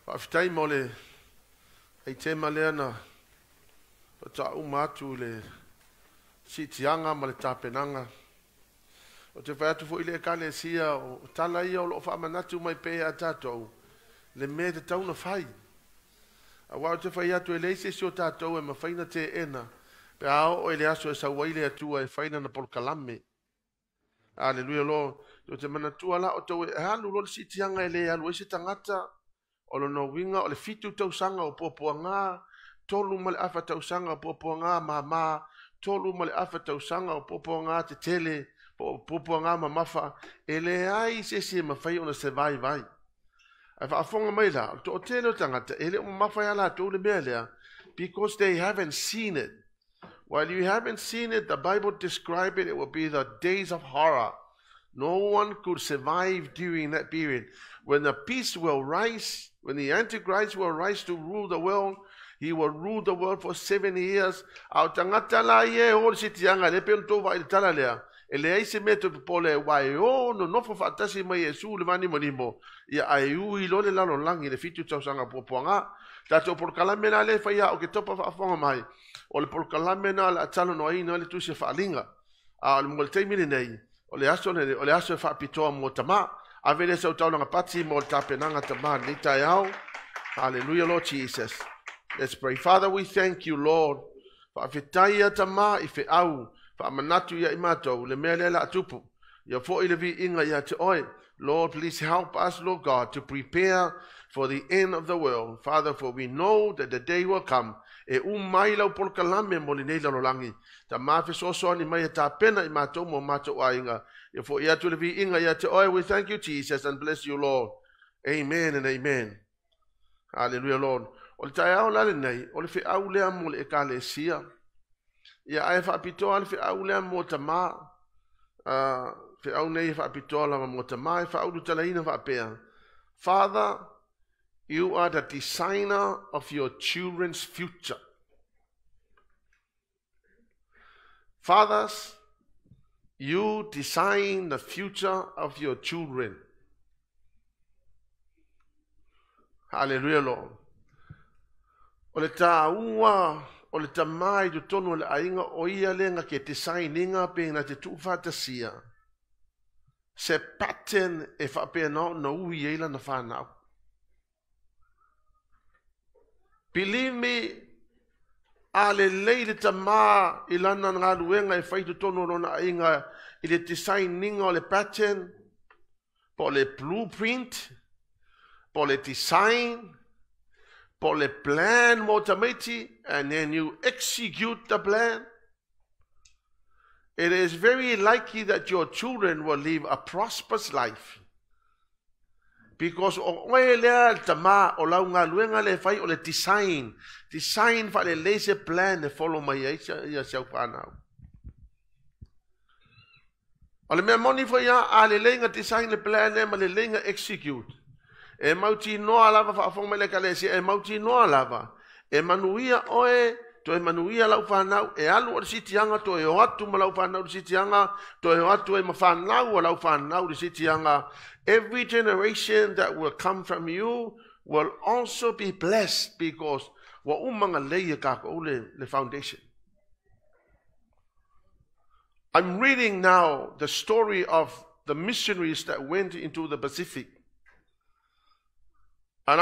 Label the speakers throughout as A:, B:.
A: Faafetai mo le aitema lea na faatoa atu le siitiaga ma le tapenaga. O te fai atu foi le ekalesia o tala ia o loo faamanatu mai pea ia tatou le mea e tatau ona fai. Aua o te fai atu e leai se isi o tatou e mafai ona teena pe a oo i le aso e sau ai le Atua e fai lana polokalame. Aleluia Lord. O te manatua la o tau e alu loa le siitiaga e le alu ai se tagata. O lona uiga o le 7 tausaga o puapuaga, 3.5 tausaga o puapuaga mama, 3.5 tausaga o puapuaga tetele, po o puapuaga mamafa, e leai se isi e mafai ona survive ai. Ae faafofoga mai la, o le toatele o tagata, e le o mamafa ia latou le mea lea, because they haven't seen it. While you haven't seen it, the Bible describes it, it will be the days of horror. No one could survive during that period. When the peace will rise, when the Antichrist will rise to rule the world, he will rule the world for 7 years. A o tagata la ia e o le siitiaga le pe ona tou vaai i le tala lea, e leai se mea toe popole aua e o nonofo faatasi mai Iesu le vanimonimo, ia ae ui loa le lalolagi le 7 tausaga puapuaga. Tatou polokalame la le fai a o ke topa faafofoga mai, o le polokalame na o le a talanoaina le tusi faaliga. A o le mo le taimi lenei, o le aso lenei, o le aso e faapitoa mo tamā. Ave le sau taulaga pati mo le tapenaga tamā lenei taeao. Hallelujah, Lord Jesus. Let's pray. Father, we thank you, Lord. Faafetai ia tamā i feau, faamanatu ia i matou, le mea lea la tupu. Ia foi le viiga ia te oe. Lord, please help us, Lord God, to prepare for the end of the world. Father, for we know that the day will come. E umai lau polokalame mo lenei lalolagi. Tamā fesoasoani mai e tapena i matou mo matou aiga. Ia foi atu le viiga ia te oe. We thank you, Jesus, and bless you, Lord. Amen and amen. Hallelujah, Lord. O le taeao la lenei, o le feau lea mo le ekalesia. Ia ae faapitoa le feau lea mo tamā. Feau nei e faapitoa lava mo tamā e faaulutalaina faapea. Father, you are the designer of your children's future. Fathers, you design the future of your children. Hallelujah, Lord. O le tāua o le tamā i totonu o le aiga o ia le nga ke designinga pe na te tuufaatasia. Se pattern e faapea na ui ai lana whanau. Believe me, a le lei le tamā i lana ngaluenga e whai totonu o lona aiga i le designinga o le pattern, po le blueprint, po le design, po le plan mo tamaiti, and then you execute the plan. It is very likely that your children will live a prosperous life. Because o oe lea le tamā o lau galuega le fai o le design. Design faalelei se plan e follow mai ai ia si au whanau. O le mea moni foi a lelei nga design le plan e ma lelei nga execute. E mautinoa lava faafofoga mai le ekalesia, e mautinoa lava. E manuia oe, toe manuia lau whanau, e alu o le sitiaga, toe o atu ma lau whanau le sitiaga, toe o atu e ma whanau o lau whanau le sitiaga. Every generation that will come from you will also be blessed because ua uma ona lei e kākou le foundation. I'm reading now the story of the missionaries that went into the Pacific. And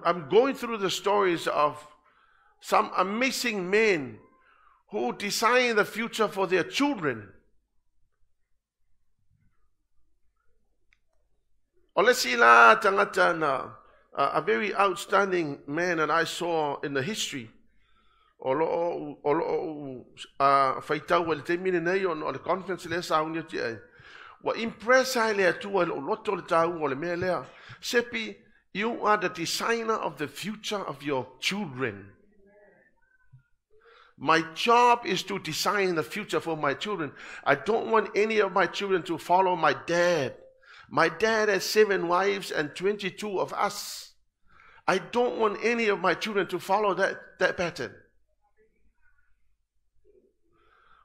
A: I'm going through the stories of some amazing men who designed the future for their children. O le isi la tagata na, a very outstanding man that I saw in the history. O loo faitau ai le taimi lenei ona o le conference lea sauni atu i ai. Ua impress ai le Atua i lou loto le taua o le mea lea. Sepi, you are the designer of the future of your children. My job is to design the future for my children. I don't want any of my children to follow my dad. My dad has 7 wives and 22 of us. I don't want any of my children to follow that pattern.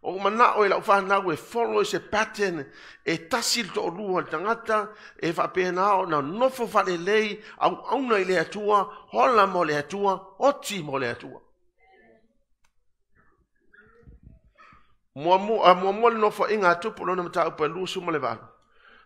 A: O mana o e lau whanau e follow se pattern e tasi le to'olua le tagata e faapena ona nofo faalelei auauna i le Atua, hola mo le Atua, oti mo le Atua. Muamua le nofoaiga a Tupu lona mataupu e 28.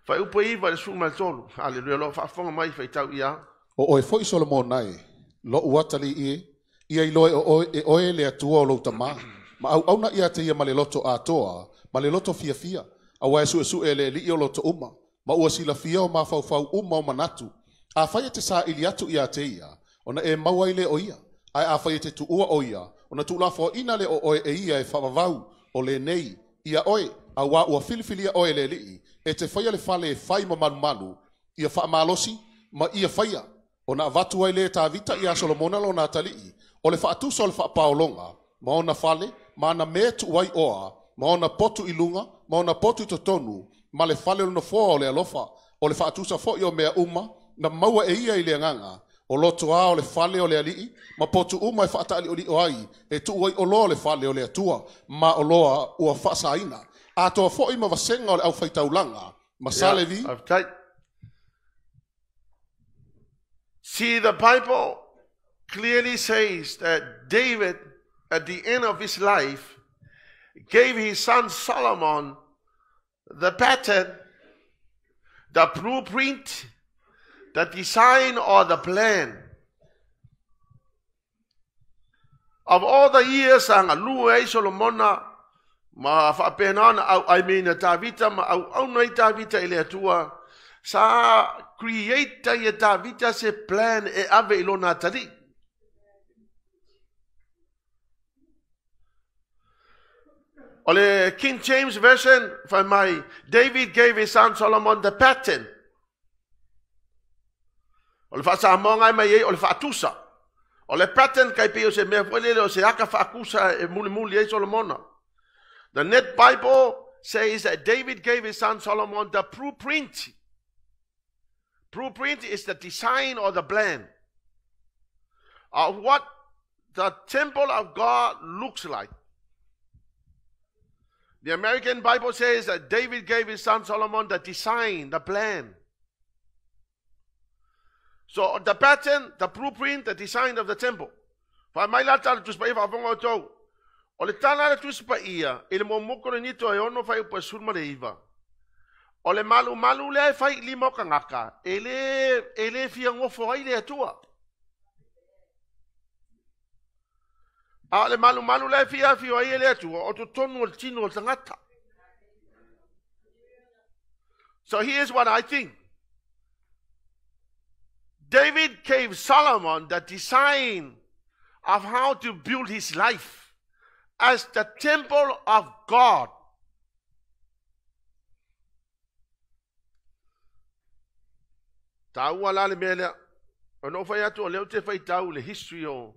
A: Fuaiupu 9 i le 13. Aleluia, o lo o faafofoga mai faitau ia.
B: O oe foi Solomona e, lo'u atalii e, ia iloa e oe le Atua o lou tamā, ma auauna ia te ia ma le loto atoa, ma le loto fiafia, auā e su'esu'e e le Alii o loto uma, ma ua silafia o mafaufau uma o manatu. Afai e te saili atu ia te ia, ona e maua ai lea o ia, ae afai e te tuua o ia, ona tuulafoaina lea o oe e ia e faavavau, o lenei, ia oe, auā ua filifilia oe e le Alii, e te faia le fale e fai ma malumalu, ia faamalosi, ma ia faia. Ona avatu ai lea e Tavita ia Solomona lona atalii, o le faatusa o le faapaologa, ma ona fale, ma ana mea e tuu ai oa, ma ona potu i luga, ma ona potu i totonu, ma le fale o le nofoa o le alofa, o le faatusa foi o mea uma, na maua e ia i le agaga, o lotoa o le fale o le Alii, ma potu uma e faataaliolio ai, e tuu ai oloa o le fale o le Atua, ma oloa ua faasaina. Atoa foi ma vasega o le aufaitaulaga, ma sa Levi.
A: See, the Bible clearly says that David, at the end of his life, gave his son Solomon the pattern, the blueprint, the design or the plan. Of all the years sa galue ai Solomona ma faapena ona auai mai na Tavita ma auauna ai Tavita i le Atua, sa create ai e Tavita se plan e ave i lona atalii. O le King James Version fai mai, David gave his son Solomon the pattern. O le faasamoaga e mai ai o le faatusa. O le pattern kai pei o se mea foi lele o se aka faakusa e mulimuli ai Solomona. The Net Bible says that David gave his son Solomon the blueprint. Blueprint is the design or the plan of what the temple of God looks like. The American Bible says that David gave his son Solomon the design, the plan. So the pattern, the blueprint, the design of the temple. Fai mai la tala Tusi Paia faafofoga outou. O le tala a le Tusi Paia i le muamua Korinito e 6 fuaiupu e 19. O le malumalu lea e fai i lima o tagata, e le, e le fia gofo ai le Atua. A o le malumalu lea e fia afio ai e le Atua, o totonu o le tino o le tagata. So here's what I think. David gave Solomon the design of how to build his life as the temple of God. Taua la le mea lea. Ona ou fai atu o lea ou te faitau i le history o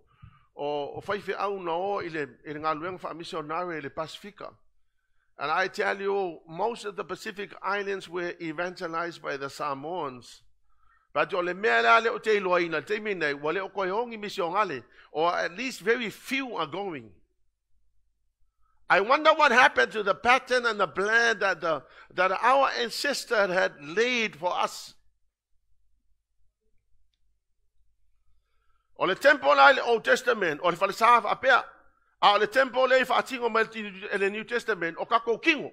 A: o faifeau na o i le i le galuega faamisionare i le Pasifika. And I tell you, most of the Pacific Islands were evangelized by the Samoans. But o le mea lea lea ou te iloaina i le taimi nei, ua le o toe o ni misionale, or at least very few are going. I wonder what happened to the pattern and the plan that the that our ancestor had laid for us. O le temple la i le Old Testament, o le falesa faapea, a o le temple lea i faatino mai e le New Testament, o tatou tino.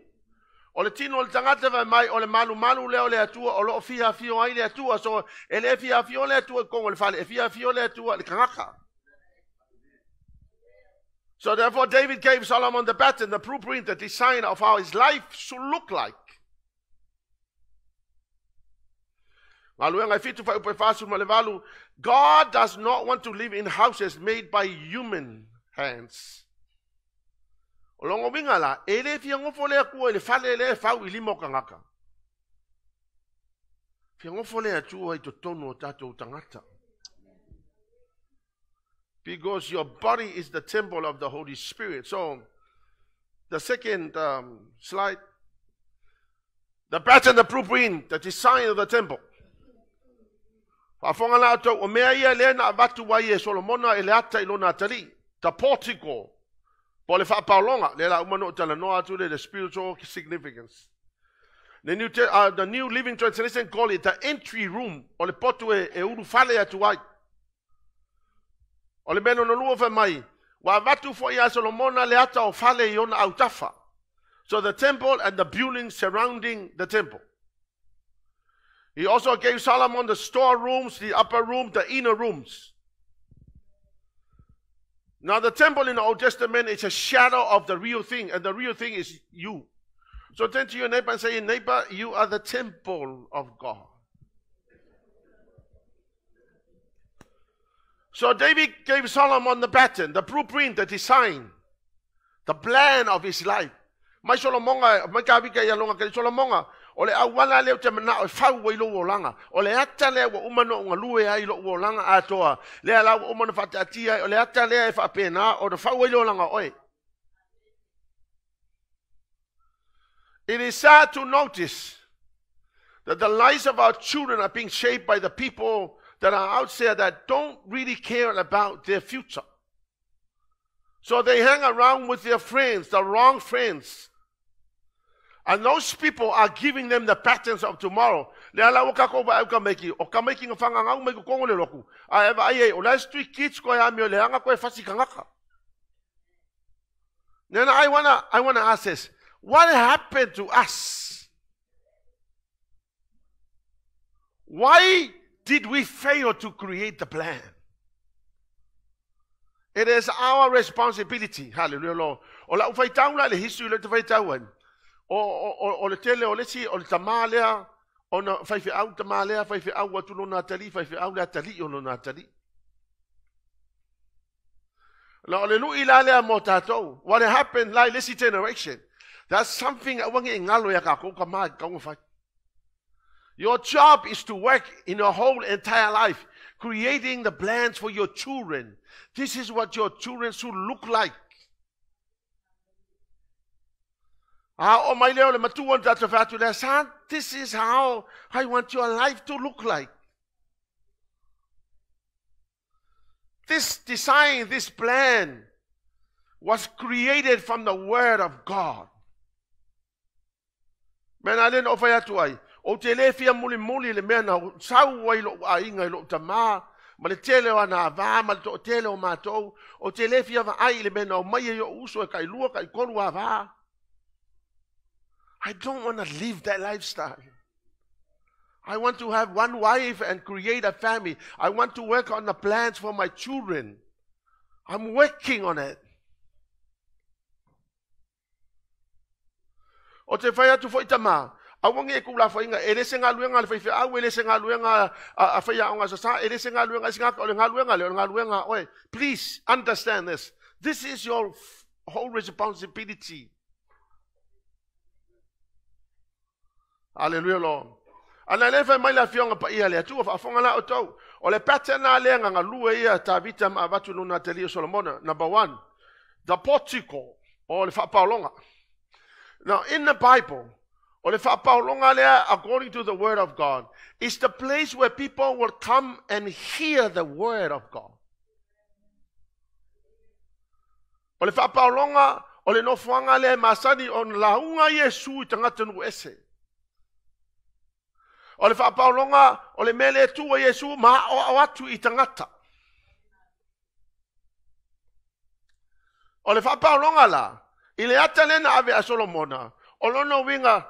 A: O le tino o le tagata fai mai, o le malumalu lea o le Atua, o lo o fia afio ai le Atua. So, e le fia afio le Atua i totonu o le fale, e fia afio le Atua i le tagata. So therefore David gave Solomon the pattern, the blueprint, the design of how his life should look like. Galuega e 7 fuaiupu e 48. God does not want to live in houses made by human hands. O lona uiga la, e le fia nofo le Atua i le fale lea e fau i lima o tagata. Fia nofo le Atua i totonu o tatou tagata. Because your body is the temple of the Holy Spirit. So, the second slide. The pattern, the blueprint, the design of the temple. Faafofoga la outou, o mea ia lea na avatu ai e Solomona e le ata i lona atalii. The portico. Po le whaapaolonga, le la umano o tala noa atu le the spiritual significance. The New Living Translation call it the entry room, o le potu e uru fale atu ai. O le mea lona lua fai mai, ua avatu foi ia Solomona le ata o fale i ona autafa. So the temple and the buildings surrounding the temple. He also gave Solomon the storerooms, the upper room, the inner rooms. Now the temple in the Old Testament is a shadow of the real thing, and the real thing is you. So turn to your neighbor and say, neighbor, you are the temple of God. So David gave Solomon the pattern, the blueprint, the design, the plan of his life. Mai Solomonga, mai ka vika ia longa ke Solomonga, o le auala lea o te manao e fau ai lou olaga. O le ata lea ua uma ona galue ai lou olaga atoa. Lea la ua uma ona faataatia ai, o le ata lea e faapena ona fau ai le olaga o oe. It is sad to notice that the lives of our children are being shaped by the people that are out there that don't really care about their future. So they hang around with their friends, the wrong friends. And those people are giving them the patterns of tomorrow. Le ala o kako va au ka meki, o ka meki nga whanga ngau me ko kongo le loku. A eva ai ai, o la street kids ko ya mi o le anga ko e fasi kangaka. Nena, I wanna ask this. What happened to us? Why did we fail to create the plan? It is our responsibility. Hallelujah, Lord. O la ufai tau la le history le te fai tau ai. O le tele o le si, o le tamalea, o na fai fe au tamalea, fai fe au atu lona atali, fai fe au le atali o lona atali. La o le lui la lea mo tātou. What happened la le si generation? That's something I want to ngalo ya ka ko ka ma ka ngo fai. Your job is to work in your whole entire life, creating the plans for your children. This is what your children should look like. O mai leo le matua o tata whatu lea, son, this is how I want your life to look like. This design, this plan was created from the Word of God. Mena le no whai atu ai. O te le fia muli muli le mea na sau ai lo ainga i lo tama, ma le tele o ana avā, ma le to tele o mātou. O te le fia vaai le mea na o mai e o uso e kai lua, kai kolu avā. I don't want to live that lifestyle. I want to have one wife and create a family. I want to work on the plans for my children. I'm working on it. O te whai atu fo i tama, awangi e kula whainga, e le se ngā luenga le whai au, e le se ngā luenga a whai a onga sasa, e le se ngā luenga, e se ngā o le ngā luenga, le o ngā luenga, oe. Please understand this. This is your whole responsibility. Hallelujah, Lord. Ana le whai mai la fionga pa ia le atua, whaafonga la o tau. O le pattern le ngā lue ia Tavita ma avatu luna te Solomona. Number one, the portico, o le whaapaolonga. Now, in the Bible, o le whaapaolonga lea, according to the word of God, is the place where people will come and hear the word of God. O le whaapaolonga, o le nofuanga lea masani o launga Yesu i tangata nu ese. O le whaapaolonga, o le mele tua Yesu ma o atu i tangata. O le whaapaolonga la, i le ata lena ave a Solomona, o lono winga,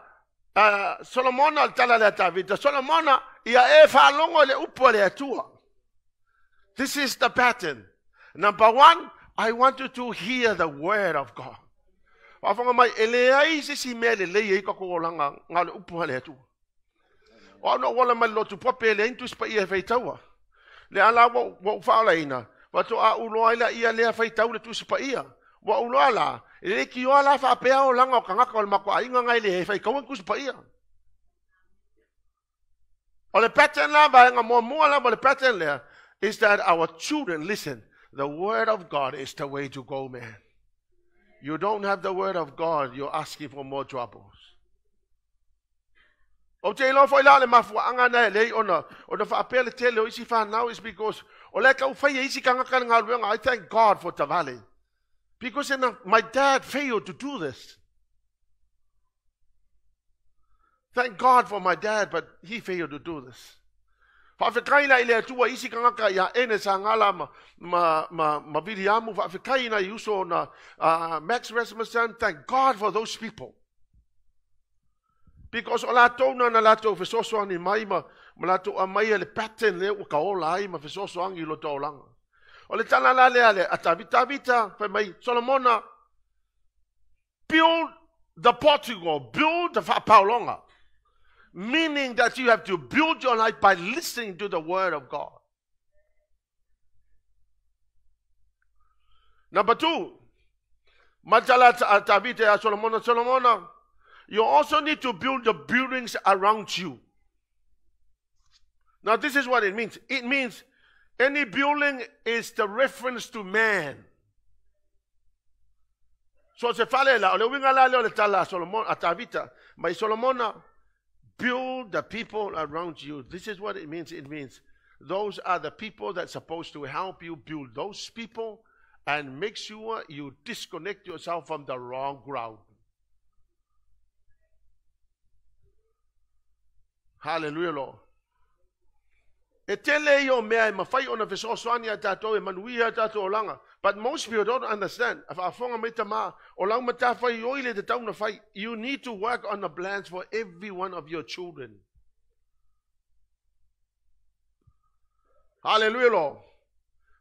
A: Solomona le tala lea Tavita, Solomona ia e whaalongo le upu le atua. This is the pattern. Number one, I want you to hear the word of God. Whaafonga mai, e le ai se si mea le lei e kako olanga ngā le upu le atua. O no wala mai lotu pope le intu spa ia whaitaua. Le ala wa whaola ina, wato a uloa ila ia lea whaitau le tu spa ia. Wa uloa la, e le ki oa la whaapea o langa o kangaka o le makoa inga ngai le he whaikaua ku spa ia. O le pattern la, ba nga mua mua la, o le pattern lea, is that our children, listen, the word of God is the way to go, man. You don't have the word of God, you're asking for more troubles. O te iloa foi la le mafuaanga na e lei ona, ona whaapea le tele o isi whanau is because o le kau whai e isi kangaka le ngā luenga. I thank God for Tavale. Because my dad failed to do this. Thank God for my dad, but he failed to do this. Faafetai la i le Atua isi kangaka ia ene sa ngala ma Viliamu, faafetai na i uso na Max Rasmussen. Thank God for those people. Because o latou na latou fesoasoani mai ma latou aumaia le pattern le ua kaola ai ma fesoasoani i lo taulaga. O le tala la lea le a Tavita, fai mai, Solomona, build the portico, build the faapaologa. Meaning that you have to build your life by listening to the word of God. Number 2, Matala Tavita Solomona, Solomona, you also need to build the buildings around you. Now this is what it means. It means any building is the reference to man. So se fale la, o le uiga la lea o le tala a Solomon, a Tavita, mai Solomona, build the people around you. This is what it means. It means those are the people that's supposed to help you build those people and make sure you disconnect yourself from the wrong ground. Hallelujah, Lord. E tele i o mea e mawhai ona fesoasoani a tātou e manuia a tātou olanga. But most people don't understand. A whaafonga mai tama, o lau matawhai oi le te tauna whai. You need to work on the plans for every one of your children. Hallelujah, Lord.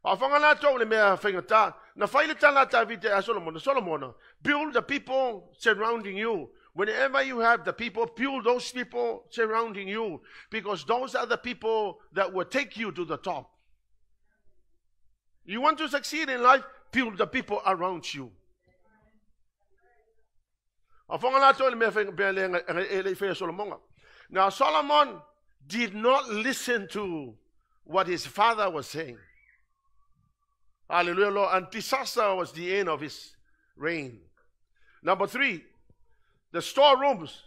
A: Whaafonga nā tō le mea whaingata. Na whai le tala Tavita a Solomona. Solomona, build the people surrounding you. Whenever you have the people, build those people surrounding you, because those are the people that will take you to the top. You want to succeed in life, build the people around you. Now, Solomon did not listen to what his father was saying. Hallelujah, Lord. And disaster was the end of his reign. Number 3, the storerooms.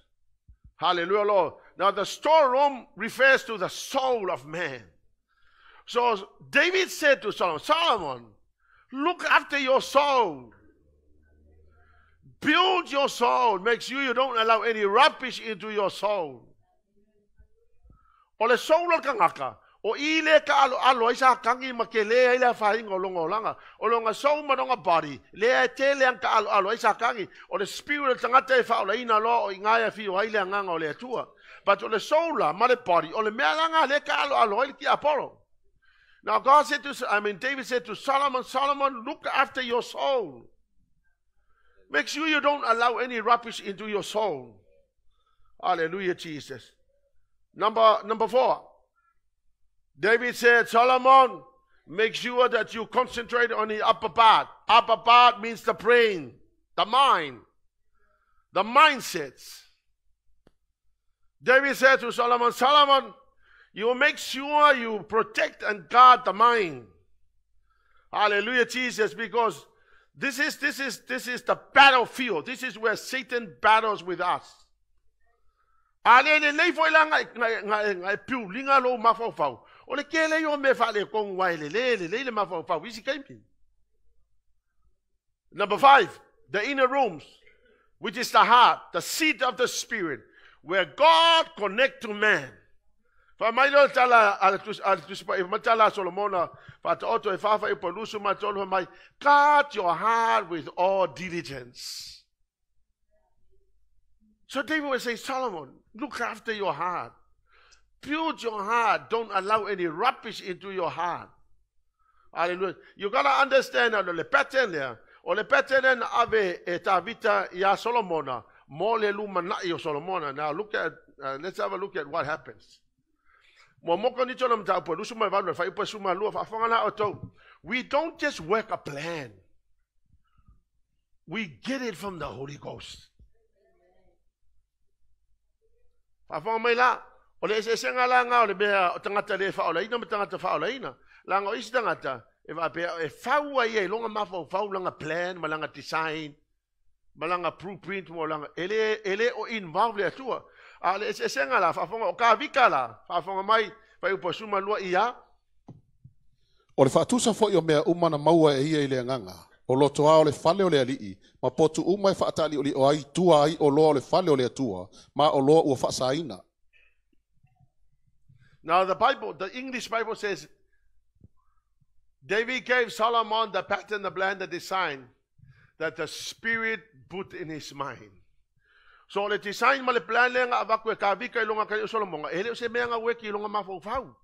A: Hallelujah, Lord. Now, the storeroom refers to the soul of man. So, David said to Solomon, Solomon, look after your soul. Build your soul. Make sure you don't allow any rubbish into your soul. O le soul o kangaka. O i le ka alo alo ai sa kangi ma ke le ai le whainga o longa olanga. O longa soul ma longa body. Le ai te le ang ka alo alo ai sa kangi. O le spirit o tangata e whaola ina loa o i ngāia whio ai le anganga o le atua. But o le soul la ma le body. O le mea langa le ka alo alo ai le ki aporo. Now God said to, David said to Solomon, Solomon, look after your soul. Make sure you don't allow any rubbish into your soul. Hallelujah, Jesus. Number 4. David said, Solomon, make sure that you concentrate on the upper part. Upper part means the brain, the mind, the mindsets. David said to Solomon, Solomon, you make sure you protect and guard the mind. Hallelujah, Jesus, because this is the battlefield. This is where Satan battles with us. Ale le lei foi la ngai piu linga lo mafaufau. O le kele yo me fa le kong wai le le le le mafaufau isi kaimi. Number 5, the inner rooms, which is the heart, the seat of the spirit, where God connect to man. Fa mai lo tala ala tuspa e matala Solomona fa to e fa fa e polusu ma tolo mai, guard your heart with all diligence. So David would say, Solomon, look after your heart. Build your heart. Don't allow any rubbish into your heart. Hallelujah. You gotta understand le pattern there. O le pattern ave e Tavita ya Solomona. Mo le lumana yo Solomona. Now look at, let's have a look at what happens. We don't just work a plan. We get it from the Holy Ghost. O le esesenga la ngā o le mea o tangata le whaolaina ma tangata whaolaina. La ngā o isi tangata e wapea e whaua ia i longa mawhau langa plan, ma langa design, ma langa blueprint, ma langa ele o involve le atua. A le esesenga la whaafonga o ka vika la, whaafonga mai whaiupasuma lua ia.
B: O le whaatusa fo i o mea umana maua e ia i le anganga. O lotoā o le fale o le ali'i, ma potu uma e fa'ataali'oli'o ai tua ai oloa o le fale o le Atua, ma oloa ua fa'asāina.
A: Now the Bible, the English Bible says, David gave Solomon the pattern, the plan, the design that the Spirit put in his mind. So le design ma le plan le nga avaku e Tavita i longa kai o Solomonga, e le o se mea nga weki i longa mafaufau.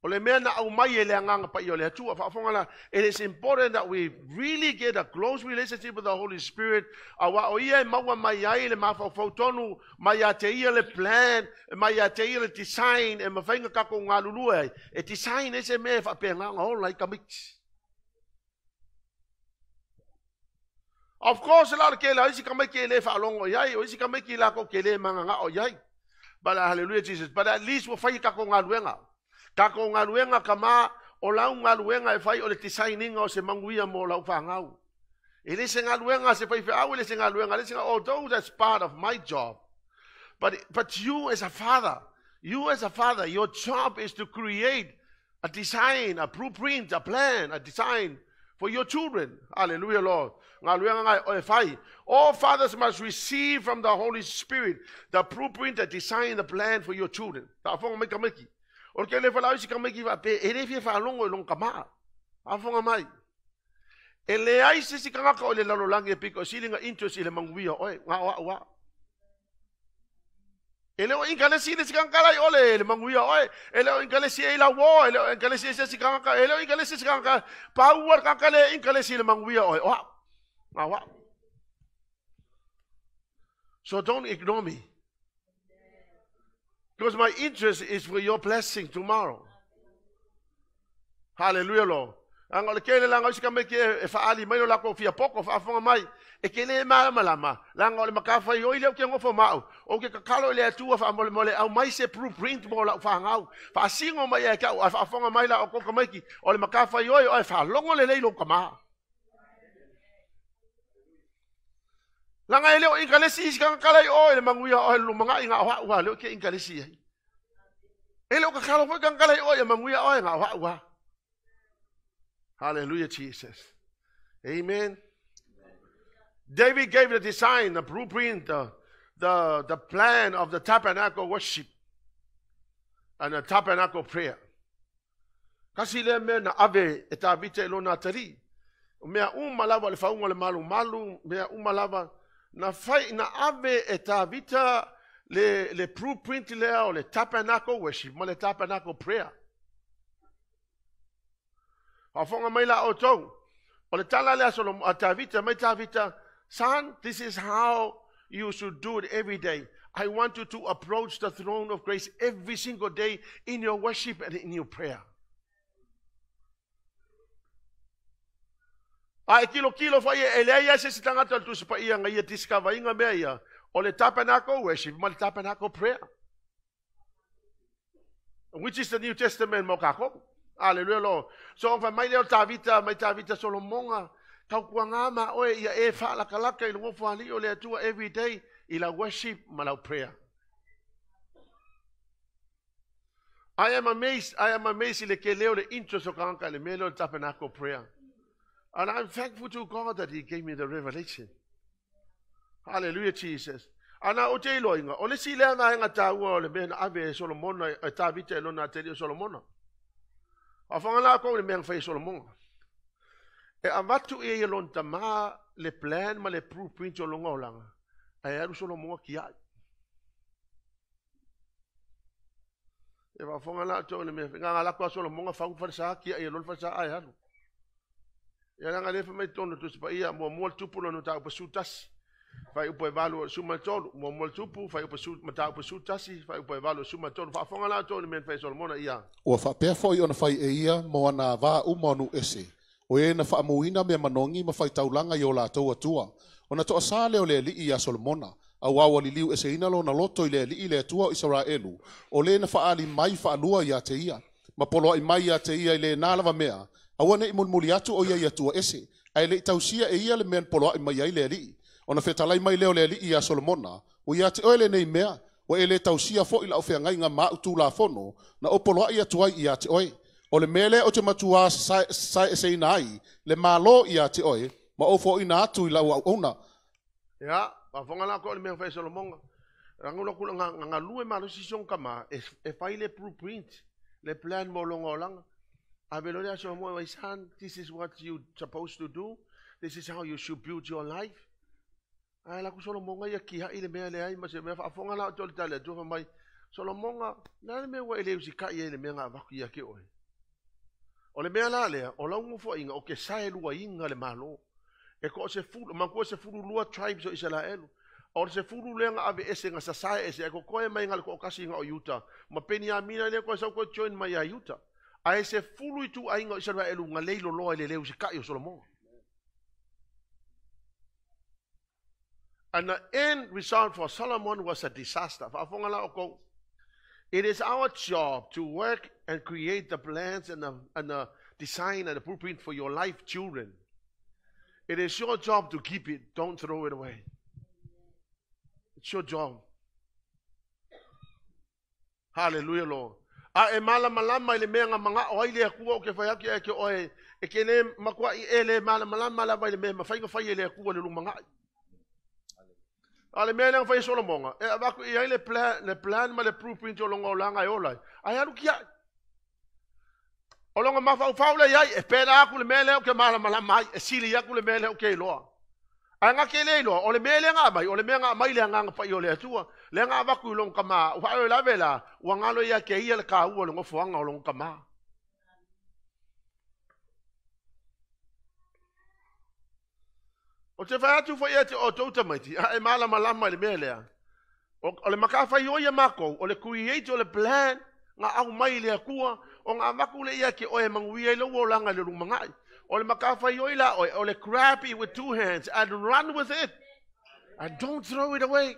A: O le mea na au mai e le anganga pa i o le Atua. Faafonga la, it is important that we really get a close relationship with the Holy Spirit. Aua o ia e maua mai ai le mafaufau tonu, mai a te ia le plan, mai a te ia le design, e mawhainga kako ngā lulua ai. E design e se mea e whapea ngā hola i kamiti. Of course, la o ke la isi kamai ke le whaalongo iai, o isi kamai ki la ko ke le manga ngā o iai. But hallelujah Jesus. But at least wa whai kako ngā luenga. Kako ngā luenga ka mā, o lau ngā luenga e whai o le designinga o se manguia mō lau whangau. E le se ngā luenga se whai wheau, e le se ngā luenga, le se ngā, although that's part of my job. But you as a father, your job is to create a design, a blueprint, a plan, a design for your children. Hallelujah, Lord. All fathers must receive from the Holy Spirit the blueprint, the design, the plan for your children. O ke le whalau si kamiki wa pe, e le fia whalongo i long kamaa. Afonga mai. E le ai se si kangaka o le lalolangi e piko, silinga interest i le manguia oe, ngā oa oa. E le o inkalesi le si kangaka i ole le manguia oe, e le o inkalesi e ila wo, e le o inkalesi e se si kangaka, e le o inkalesi si kangaka, paua kangaka le inkalesi le manguia oe, oa, ngā oa. So don't ignore me. Because my interest is for your blessing tomorrow. Hallelujah, Lord. Anga le kele langa isi kame ke e faali mai lo lako fia poko faafonga mai e kele ma lama langa o le makafa i oi le o ke ngofo mau o ke kakalo le atua fa mole mole au mai se blueprint mo la whangau fa singo mai e ka faafonga mai la o koka mai ki o le makafa i oi o e fa longo le lei lo kama. Langa ele o inkalesi isi kangakala i o ele manguia o ele lumanga i ngā oha ua leo ke inkalesi ai. Ele o kakalo foi kangakala i o e manguia o e ngā oha ua. Hallelujah, Jesus. Amen. David gave the design, the blueprint, the plan of the tabernacle worship and the tabernacle prayer. Kasi le mea na ave e Tavita e lona atari. Mea uma lava le faunga le malu malu, mea uma lava na fai na ave e Tavita le blueprint lea o le tabernacle worship ma le tabernacle prayer. Afonga mai la o tau. O le tala lea Solomon, a Tavita, mai Tavita, son, this is how you should do it every day. I want you to approach the throne of grace every single day in your worship and in your prayer. A e kilo kilo fai e lea ia se sitangata tu se pa ia ngai discover inga mea ia o le tabernacle worship ma le tabernacle prayer. Which is the New Testament mo kako. Hallelujah, Lord. So fa mai leo Tavita, mai Tavita Solomonga, kau kuanga ma oe ia e fa lakalaka i lungo fali o le atua every day i la worship ma la prayer. I am amazed i le ke leo le interest o kangaka le mea leo le tabernacle prayer. And I'm thankful to God that He gave me the revelation. Hallelujah, Jesus. Ana o te iloinga, o le si lea na henga tāua o le mea na ave e Solomona, e Tavita e lona ateli o Solomona. A whangana ko le mea whai Solomonga. E avatu e ia lon tama le plan ma le blueprint o longa o langa. A e aru Solomonga ki ai. E whangana tō le mea, ngā ngā lako a Solomonga whangu wharesa ki ai e lon wharesa ai haru. Ia langa lefa mai tono tu se ia mua mua tupu no ta upa tasi. Fai upa e valu suma tolu, mua mua tupu, fai upa su mata upa su tasi, fai upa e valu suma tolu. Faafonga la tolu men fai Solomona ia.
B: Ua faapea foi ona fai e ia mo ana vā uma o nu ese. O e na faamuina mea manogi ma faitaulaga i o latou atua. Ona toasā lea o le ali'i iā Solomona. Auā ua liliu eseina lona loto i le ali'i le Atua o Isaraelu. O lē na faaali mai faalua iā te ia. Ma poloa'i mai iā te ia i lenā lava mea. Aua ne'i mulimuli atu o ia i atua ese. Ae le'i tausia e ia le mea na poloa'i mai ai le ali'i. Ona fetalai mai lea o le ali'i iā Solomona. Ua ia te oe lenei mea. Ua e lē tausia fo'i la'u feagaiga ma a'u tulafono na o poloa'i atu ai iā te oe. O le mea lea ou te matuā sasaeeseina ai le Malo ia te oe, ma ou foaiina atu i lau auauna.
A: Ia, faafofoga la outou i le mea na fai e Solomona. Leaga ua alu atu na galue malosi si ona tama e fai le blueprint, le plan mo lona olaga. Ave loa lea a Solomona, my son, this is what you supposed to do. This is how you should build your life. Ae alu atu Solomona ia tiai le mea leai ma se mea. Faafofoga la outou i le tali atu fai mai, Solomona, o le a le mea ua e le usitai ai i le mea na avatu ia te oe? O le mea la lea, o lau nofoaiga, ou te saeluaina le Malo. E toasefulu, manatua e 12 tribes o Isaraelu. O le 10 lea na aveese na sasae ese, ae totoe mai na o le toatasi na o Iuta. Ma Peniamina lea toe sau toe join mai ia Iuta. Ae 10 ituaiga o Isaraelu na leiloloa i le le usitai o Solomona. And the end result for Solomon was a disaster. Faafofoga la outou. It is our job to work and create the plans and the design and the blueprint for your life, children. It is your job to keep it. Don't throw it away. It's your job. Hallelujah, Lord. A e malamalama i le mea na manao ai le Atua o ke whai atu e ke oe, e ke le makua i e le malamalama lava i le mea mawhai whai e le Atua le lumangai. A le mea lea na fai e Solomona, e avatu i ai le plan ma le blueprint o lona olaga e ola ai. Ae alu tiai. O lona mafaufau le iai, e pela aku le mea lea o ke malamalama ai, e sili aku le mea lea o ke iloa. Ae nga ke le iloa, o le mea lea nga mai, o le mea nga mai le agaga paia o le Atua. Lea nga avaku i lona tama, ua faalavelave la, ua galo ia ke ia le kaua le nofoaga o lona tama. O te fai atu foi ia te outou tamaiti, a e malamalama i le mea lea. O le matafaioi ia makou, o le create o le plan, nga au mai le Atua, o nga avaku le ia ke oe manuia i lou olaga i le lumanai. O le matafaioi la oe, o le grab it with two hands and run with it. And don't throw it away.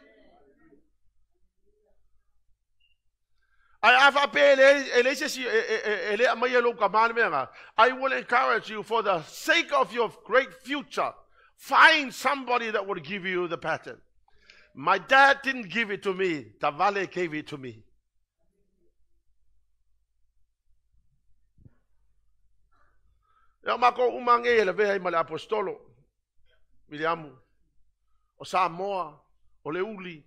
A: Ae a faapea e leai se isi e le aumaia e lou tama le mea lena. I will encourage you for the sake of your great future. Find somebody that will give you the pattern. My dad didn't give it to me. Tavale gave it to me. Ia o makou uma nei e lavea ai ma le apostolo Viliamu, o Samoa, o Leuli,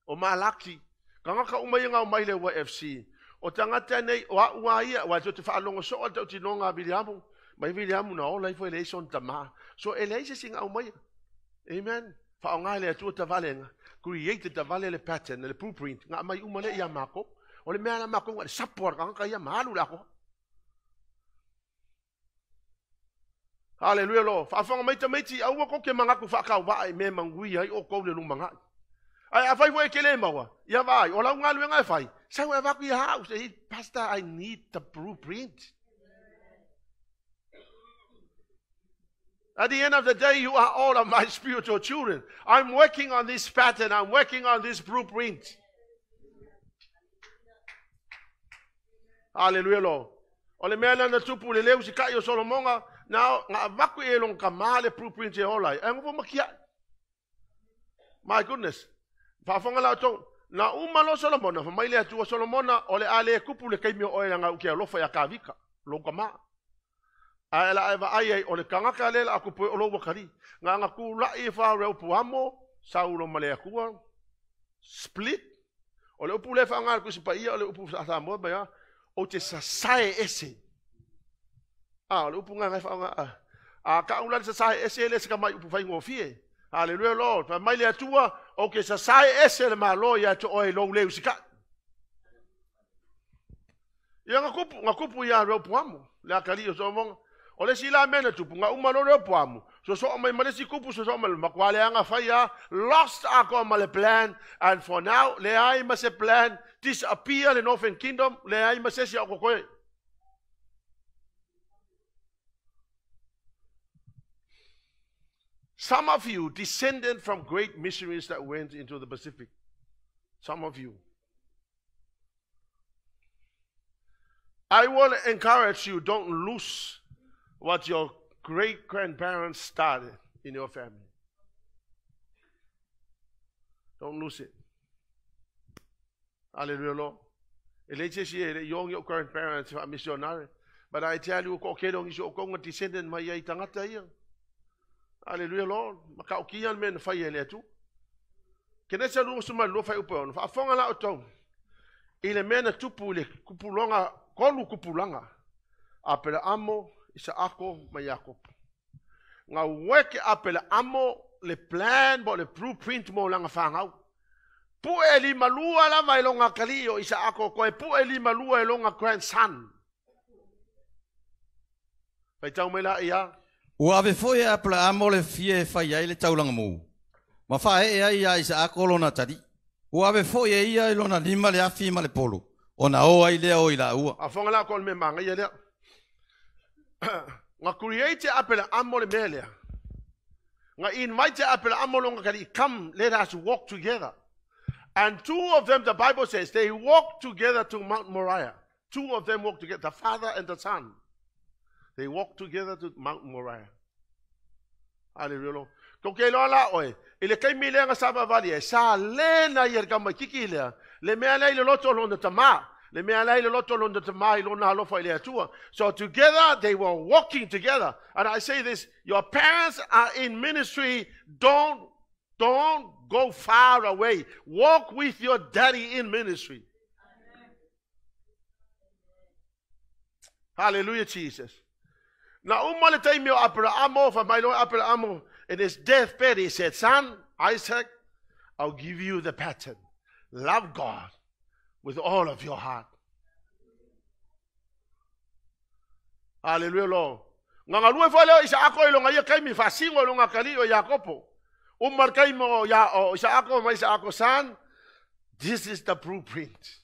A: o Malaki, tagata uma ia na omai i le YFC. O tagata nei, o au lava ia, aua tou te faalogo soo i le tautinoga a Viliamu, mai Viliamu na ola ifo e leai sona tama. So e leai se isi na aumaia. Amen. Faaaoga e le Atua Tavale na create Tavale le pattern, le blueprint, na aumai uma lea ia makou. O le mea la makou na le sapo a le tagata ia ma alu le atoa. Haleluia Lord. Faafofoga mai tamaiti, aua kou te manatu faatauvaa i mea e manuia ai outou le lumanai. Ae afai foi e te le maua, ia vaai, o lau galuega e fai, sau e avatu ia au, say, Pastor, I need the blueprint. At the end of the day, you are all of my spiritual children. I'm working on this pattern. I'm working on this blueprint. Hallelujah, Lord. O le mea lea na tupu i le le usitai o Solomona, na avatu i e lona tama le blueprint e ola ai. Ae nofo ma tiai. My goodness. Faafofoga la outou. Na uma loa Solomona, fai mai le Atua, Solomona, o le a le tupu le taimi o oe leaga ou te alofa ia Kavika, lou tama. Ae la e vaai ai, o le tagata lea o le a tupu ai o lou atalii. Na ona tulai e fa Rehoboamo, Saulo ma le Atua, split. O le upu lea e faaaoga e le Tusi Paia, o le upu Samoa mai lava, ou te sasae ese. A, o le upu lena e faaaoga. A tau la le sasae ese, e le o se tamai upu faigofie. Hallelujah, Lord. Fai mai le Atua, ou te sasae ese le Malo ia te oe i lou le usitai. Ia na tupu ia Rehoboamo, le atalii o Solomona. O le isi la mea na tupu, na uma loa Rehoboamo, sosoo mai ma le isi tupu, sosoo mai, matua leaga fai lava, lost atoa ma le plan, and for now, leai ma se plan, disappear le Northern Kingdom, leai ma se isi o totoe. Some of you descended from great missionaries that went into the Pacific. Some of you. I will encourage you, don't lose what your great-grandparents started in your family. Don't lose it. Hallelujah, Lord. E leai se isi e le i o ni ou grandparents faa-missionary. But I tell you, ko kele o nisi o konga descendant mai ai tangata ia. Hallelujah, Lord. Ma ka o kia le mea na fai e le atu. Kenesa lu suma lu fai upe ono. Faafonga la o tau. I le mea na tupu i le kupulonga, kolu kupulanga. Aperaamo, Isaako ma Iakopo. Nga weke Aperaamo le plan mo le blueprint mo langa whangau. Pue li malua lava e longa kali o Isaako koe pue li malua e longa grandson. Fai tau mai la ia.
C: Ua ave foi e Aperaamo le fia e fai ai le taulaga mou. Ma faaee ai iā Isaako lona atalii. Ua ave foi e ia i lona lima le afi ma le polo. Ona o ai lea o i laua.
A: A fonga la ko le mea manga ia lea. Nga create Aperaamo le mea lea. Nga invite Aperaamo longa kali, come, let us walk together. And two of them, the Bible says, they walked together to Mount Moriah. Two of them walked together, the father and the son. They walked together to Mount Moriah. Hallelujah. Ko ke loa la oe, i le kaimi lea nga sava vali e, sa lena i ka mai kiki lea, le mea lea i le loto lona tama, le mea lea i le loto lona tama i lona alofa i le atua. So together they were walking together. And I say this, your parents are in ministry, don't go far away. Walk with your daddy in ministry. Hallelujah, Jesus. Na uma le taimi o Aperamo, fa mai loa Aperamo, in his deathbed, he said, son, Isaac, I'll give you the pattern. Love God with all of your heart. Hallelujah, Lord. Nga ngalue fo leo Isaako i longa ia kaimi, fasingo i longa kali o Iakopo. Umar kaimi o, ya, o Isaako ma Isaako, son, this is the blueprint.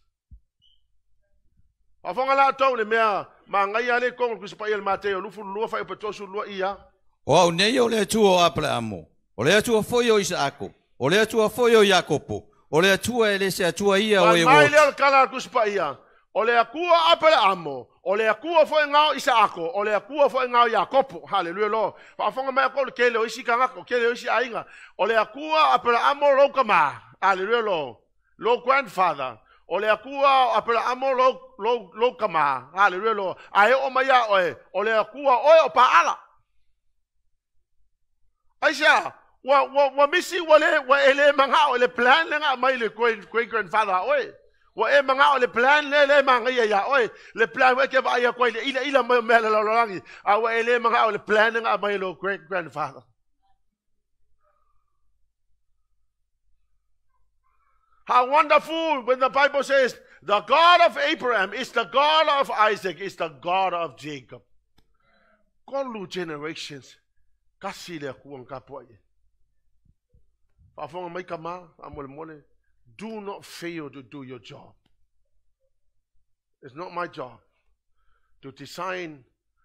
A: Afonga la tau le mea, ma ngai ale kongo kusipa ia le Mateo, lufu lua fai upetosu lua ia.
C: O au nei o le Atua o Aperaamo, o le Atua foi o Isaako, o le Atua foi o Iakopo, o le Atua e le se Atua ia o e
A: Mai lea o le kala kusipa ia. O le Atua Aperaamo, o le Atua foi ngao Isaako, o le Atua foi ngao Iakopo. Hallelujah, Lord. Faafonga mai ko le kele o isi kangako, kele o isi ainga. O le Atua Aperaamo lou kama. Hallelujah, Lord. Lou grandfather. O le Atua Aperaamo lou kama. Hallelujah, Lord. Ae o mai ia oe, o le Atua oe o paala. Aisha, wa misi wa le wa ele manga o le plan le nga mai le great great grandfather oe. Wa e manga o le plan le le manga ia ia oe. Le plan wa ke va ia koi le ila ila mai me la la langi. A wa ele manga o le plan le nga mai lo great grandfather. How wonderful when the Bible says the God of Abraham is the God of Isaac, is the God of Jacob. Kolu generations. Kasi le kuang kapua ye. Faafonga mai kama, a mole mole. Do not fail to do your job. It's not my job to design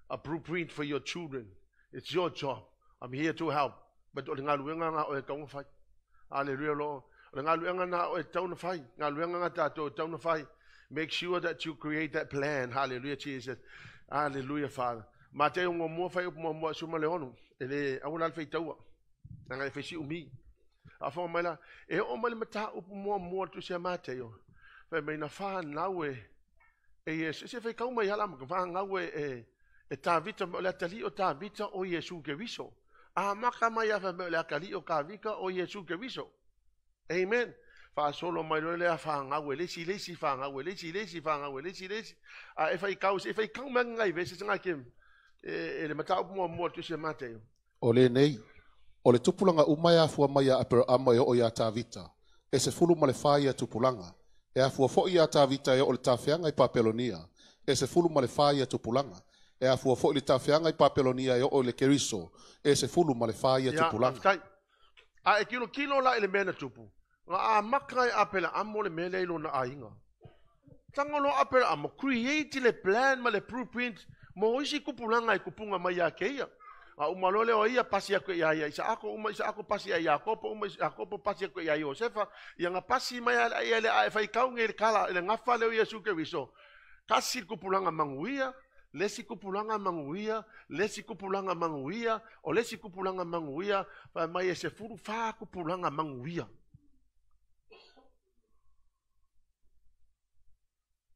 A: a blueprint for your children. It's your job. I'm here to help. But o le ngaluenga nga o e taunga whai. Hallelujah, Lord. O le ngaluenga na o e taunga whai. Ngaluenga nga tātou e taunga whai. Make sure that you create that plan. Hallelujah, Jesus. Hallelujah, Father. Mateo ngō mua whai upu mua mua suma le ono. E le awala le whaitaua. Nanga e whaisi umi. A whanga mai la, e o mai le mata upu mua mua tu se Mateo. Whai mai na whanau e Yesu. Se whai kau mai hala maka whanau e Tavita, o le atali o Tavita o Yesu Keriso. A maka mai a whai mai o le akali o Kavika o Yesu Keriso. Amen. Whaasolo mai loe lea whangau e lesi lesi whangau e lesi lesi whangau e lesi lesi. A e whai kau, e whai kau mai ngai vese se ngai ke e le mata upu mua mua tu se Mateo.
B: O le nei, o le tupulanga umai afua mai a Aperama e o ia Tavita, e se fulu ma le whai a tupulanga, e afua foi ia Tavita e o le tawheanga i Papelonia, e se fulu ma le whai a tupulanga, e afua foi le tawheanga i Papelonia e o le Keriso, e se fulu ma le whai a tupulanga.
A: A e kilo kilo la ele mea na tupu. Nga a maka e Aperaamo le mea lea i lona ainga. Tangolo Aperaamo, create le plan ma le blueprint mo isi kupulanga e kupunga mai ia keia. A umalo leo ia pasi aku ia ia Isaako, uma Isaako pasi ia Iakopo, uma Iakopo pasi aku ia Iosefa, ia nga pasi mai ia le a whai kaunge le kala, le ngafa leo Yesu Keriso. Kasi kupulanga manguia, lesi kupulanga manguia, lesi kupulanga manguia, o lesi kupulanga manguia, whai mai e se furu wha kupulanga manguia.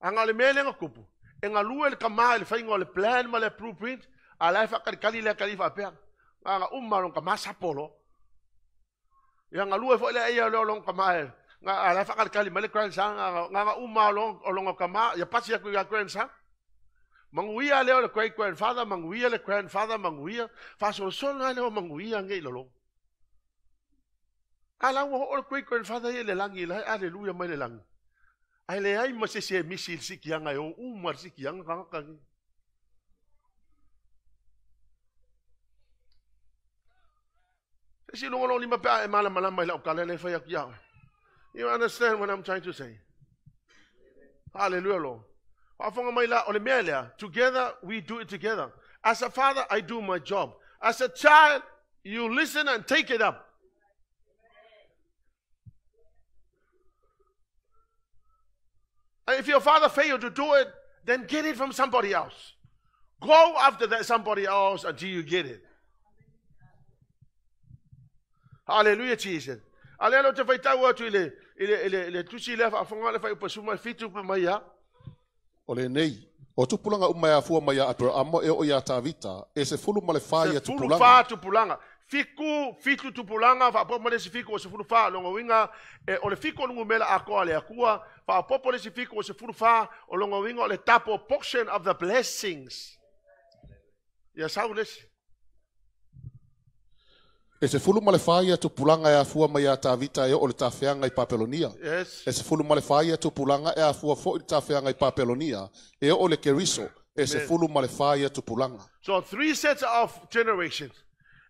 A: Anga le mea lenga kupu. E galue le kamā i le faiga o le plan ma le blueprint, a la e faakalikali le atalii faapea, na uma lona tamā sapo loa. Ia galue foi le ia lea o lona tamā e, a la e faakalikali mai le grandson, na uma o lona tamā, ia pasi atu ia grandson. Manuia lea o le great grandfather, manuia le grandfather, manuia, faasolosolo ai lea o manuia nei i lalo. A la ua oo le great grandfather ia i le lagi, la e aleluia mai le lagi. Ae leai ma se isi e misi i le sikiaga e o uma le sikiaga tagata nei. Se isi luga o lou lima pe a e malamalama i lau tala lea e fai atu ia oe. You understand what I'm trying to say? Hallelujah, Lord. Faafofoga mai la, o le mea lea, together we do it together. As a father, I do my job. As a child, you listen and take it up. And if your father failed to do it, then get it from somebody else. Go after that somebody else until you get it. Hallelujah, Jesus. A lea ou te faitau atu i le, i le, i le, i le tusi lea faafofoga le fuaiupu 17 pe mai ia.
B: O lenei, o tupulaga uma e afua mai ia Aperaamo e oo iā Tavita, e 14 ia
A: Sefulu
B: tupulaga.
A: fa tupulaga. Fitu, fitu tupulaga, faaopoopo ma le isi fitu ua 14. Lona uiga, e, o le fitu o le numera atoa a le Atua, faaopoopo le isi fitu ua 14, o lona uiga o le double portion of the blessings. Ia sau le isi.
B: E 14 ia tupulaga e afua mai iā Tavita e oo i le tafeaga i Papelonia.
A: Yes.
B: E 14 ia tupulaga e afua foi i le tafeaga i Papelonia e oo i le Keriso. E 14 ia tupulaga.
A: So three sets of generations.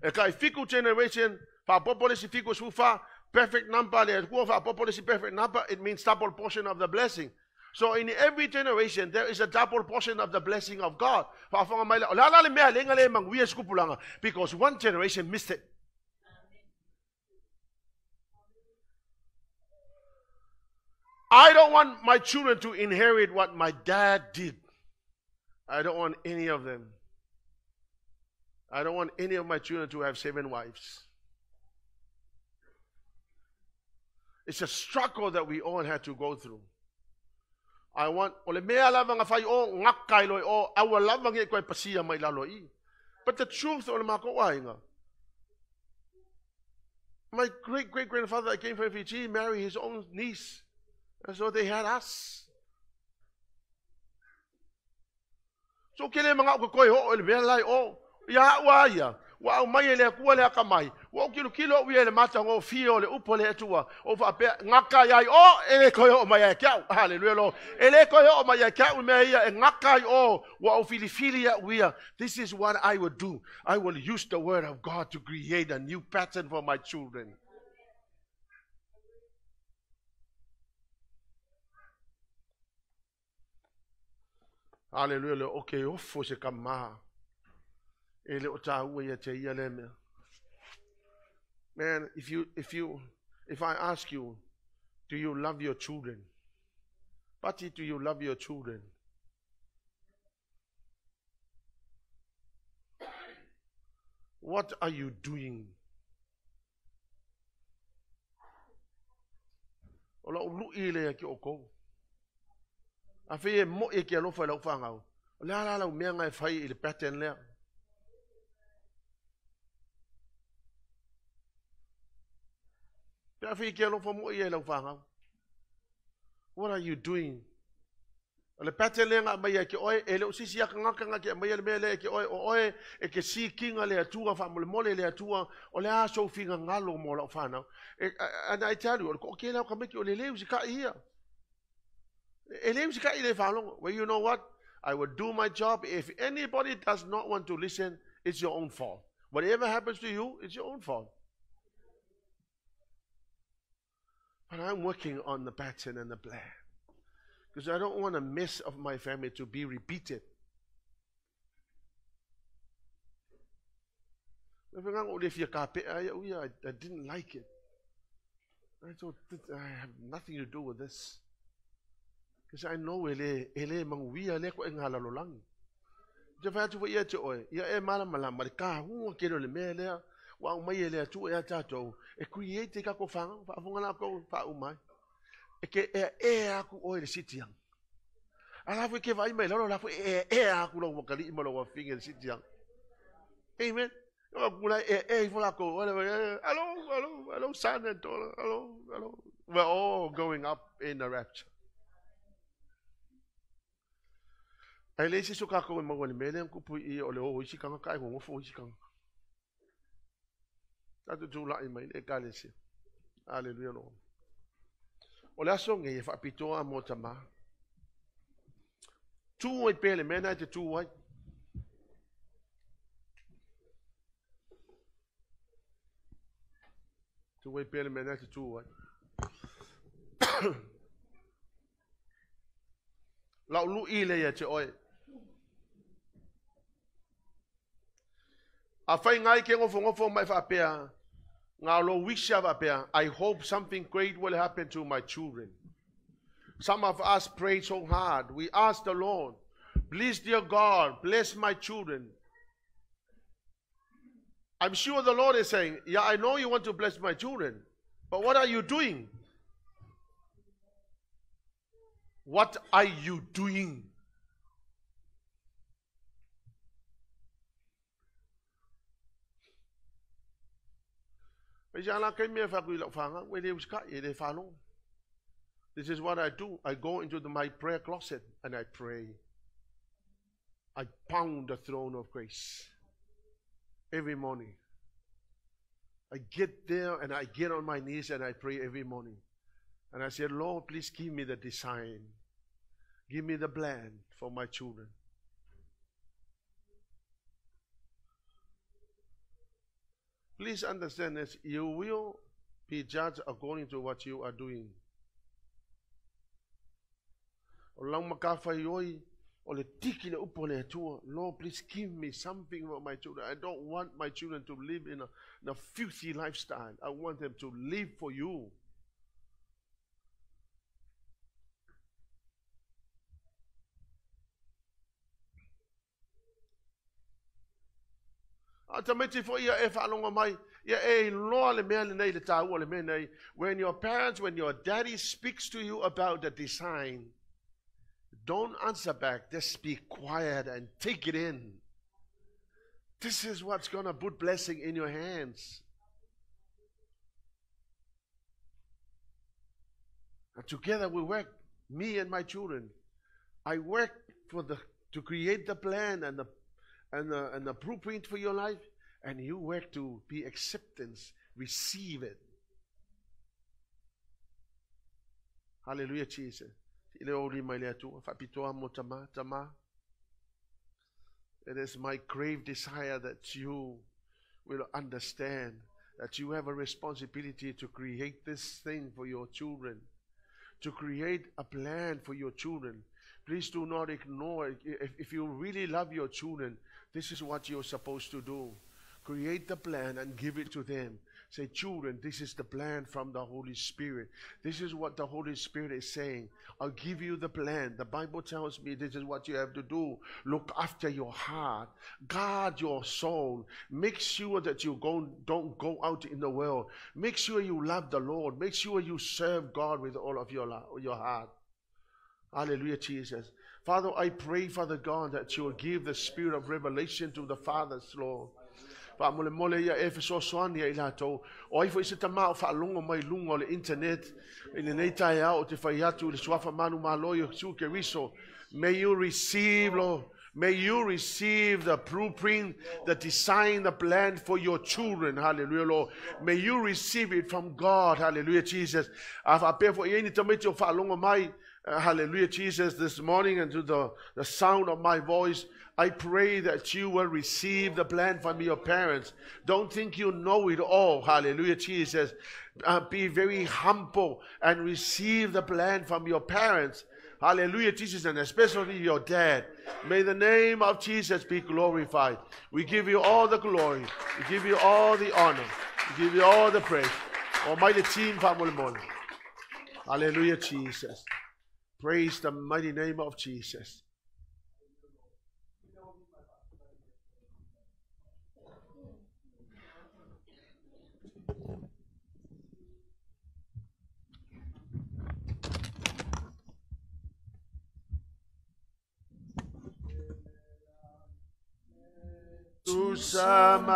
A: E kai fitu generation, faaopoopo le isi fitu ua 14, perfect number, le Atua faaopoopo le isi perfect number, it means double portion of the blessing. So in every generation there is a double portion of the blessing of God. Faafofoga mai la, o le a la le mea le iga le manuia se tupulaga? Because one generation missed it. I don't want my children to inherit what my dad did. I don't want any of them. I don't want any of my children to have 7 wives. It's a struggle that we all had to go through. I want, o le mea lava nga fai o, ngaka i loi o, aua lava nge koe pasia mai lalo i. But the truth o le mako ainga. My great-great-grandfather that came from Fiji married his own niece. And so they had us. So ke le manga o koe ho o le mea lai o. Ia ua ia. Ua au mai e le akua le aka mai. Ua au kilo kilo au ia le mata ngo fia o le upo le atua. O wha pea ngaka iai o e le koe o mai ai kiau. Hallelujah Lord. E le koe o mai ai kiau mea ia e ngaka i o. Ua au filifili ia uia. This is what I will do. I will use the word of God to create a new pattern for my children. Hallelujah le o ke ofo se ka maha. E le o tāua ia te ia le mea. Man, if I ask you, do you love your children? Pati, do you love your children? What are you doing? O lau lui le ki o kou. A fei e mo e ki alofa i lau whangau. O le ala lau mea ngai whai i le pattern lea. Pe a fei ki alofa mo i e lau whangau. What are you doing? O le pattern lea ngā mai e ki oe, e le o sisi aka ngaka ngā ki a mai e le mea lea e ki oe, o oe e ke si kinga le atua, whaamole le atua, o le a sou finga ngalo mo lau whanau. E, and I tell you, o le ko ke lau kameki o le leu si ka ia. E leu si ka i le whalongo. Well, you know what? I will do my job. If anybody does not want to listen, it's your own fault. Whatever happens to you, it's your own fault. But I'm working on the pattern and the plan. Because I don't want a mess of my family to be repeated. I didn't like it. I thought, I have nothing to do with this. Because I know ele, ele manguia le ko e ngā lalolangi. Te whai atu ia te oe, ia e malama le ka hunga ke le mea lea, wa au mai e le atu e a tātou, e create ka ko whanga, whaafonga la ko wha umai. E ke e e aku oe le sitiang. A la foi ke vai mai lalo la foi e e a ku lo wakali ma lo wa finge si tiang. Amen. Wa ku la e e fo la ko. Hello, hello, hello, son and daughter. Hello, hello. We're all going up in the rapture. Ai le isi so ka ko mo le mele ku pu i o le o isi kanga kai go fo isi kanga. Ta tu la i mai le ka le si. Hallelujah Lord. O le aso nge e whaapitoa mo tama. Tū ai pele mena e te tū ai. Tū ai pele mena e te tū ai. Lau lu i le ia te oe. A whai ngai ke ngofo ngofo mai whaapea. Ngā lo wisha whaapea. I hope something great will happen to my children. Some of us pray so hard. We ask the Lord, please, dear God, bless my children. I'm sure the Lord is saying, yeah, I know you want to bless my children, but what are you doing? What are you doing? This is what I do. I go into my prayer closet and I pray. I pound the throne of grace every morning. I get there and I get on my knees and I pray every morning. And I said, Lord, please give me the design. Give me the plan for my children. Please understand this. You will be judged according to what you are doing. O lau makawhai oi, o le tiki le upo le atua. Lord, please give me something for my children. I don't want my children to live in a filthy lifestyle. I want them to live for you. A tameti fo ia e whaalonga mai, ia e loa le mea le nei le tāua le mea nei. When your parents, when your daddy speaks to you about the design, don't answer back. Just be quiet and take it in. This is what's going to put blessing in your hands. And together we work, me and my children. I work to create the plan and the blueprint for your life, and you work to be acceptance, receive it. Hallelujah, Jesus. It is my grave desire that you will understand that you have a responsibility to create this thing for your children, to create a plan for your children. Please do not ignore it. If you really love your children, this is what you're supposed to do. Create the plan and give it to them. Say, children, this is the plan from the Holy Spirit. This is what the Holy Spirit is saying. I'll give you the plan. The Bible tells me this is what you have to do. Look after your heart. Guard your soul. Make sure that you don't go out in the world. Make sure you love the Lord. Make sure you serve God with all of your heart. Hallelujah, Jesus. Father, I pray, Father God, that you will give the spirit of revelation to the fathers, Lord. Fa mole mole ia e fesoasoani ia i latou. O ai foi se tamā o whaalongo mai lunga o le internet, i le nei tae ao o te whai atu i le suafa manu malo i o Iesu Keriso. May you receive, Lord, may you receive the blueprint, the design, the plan for your children. Hallelujah, Lord. May you receive it from God. Hallelujah, Jesus. A whaapea fo i ni tamaiti o whaalongo mai. Hallelujah, Jesus, this morning, and to the sound of my voice, I pray that you will receive the plan from your parents. Don't think you know it all. Hallelujah, Jesus. Be very humble and receive the plan from your parents. Hallelujah, Jesus, and especially your dad. May the name of Jesus be glorified. We give you all the glory. We give you all the honor. We give you all the praise. Almighty team, family. Hallelujah, Jesus. Praise the mighty name of Jesus. Tusa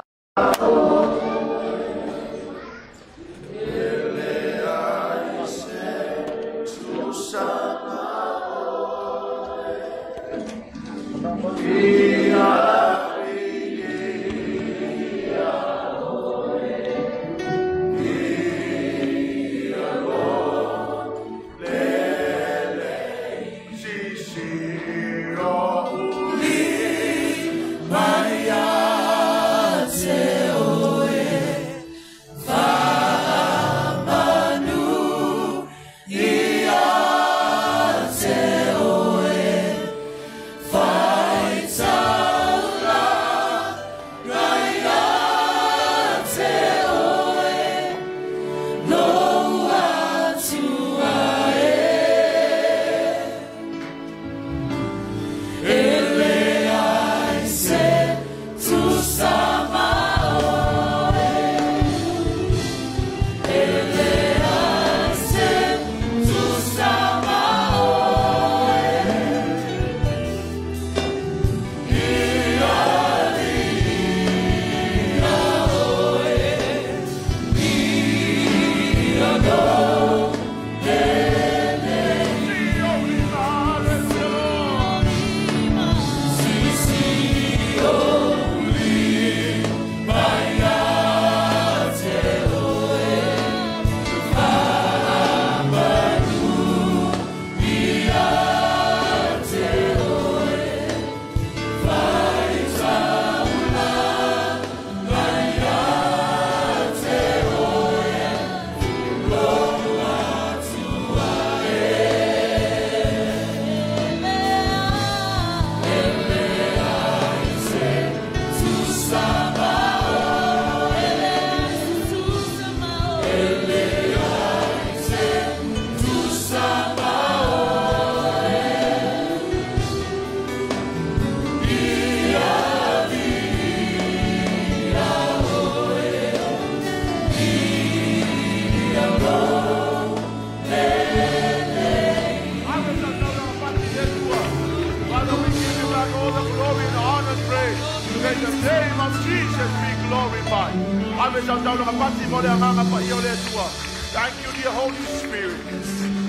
A: Thank you, dear Holy Spirit.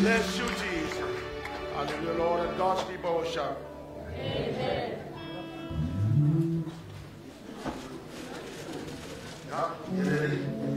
A: Bless you, Jesus. Hallelujah, Lord, and God's people shout. Amen.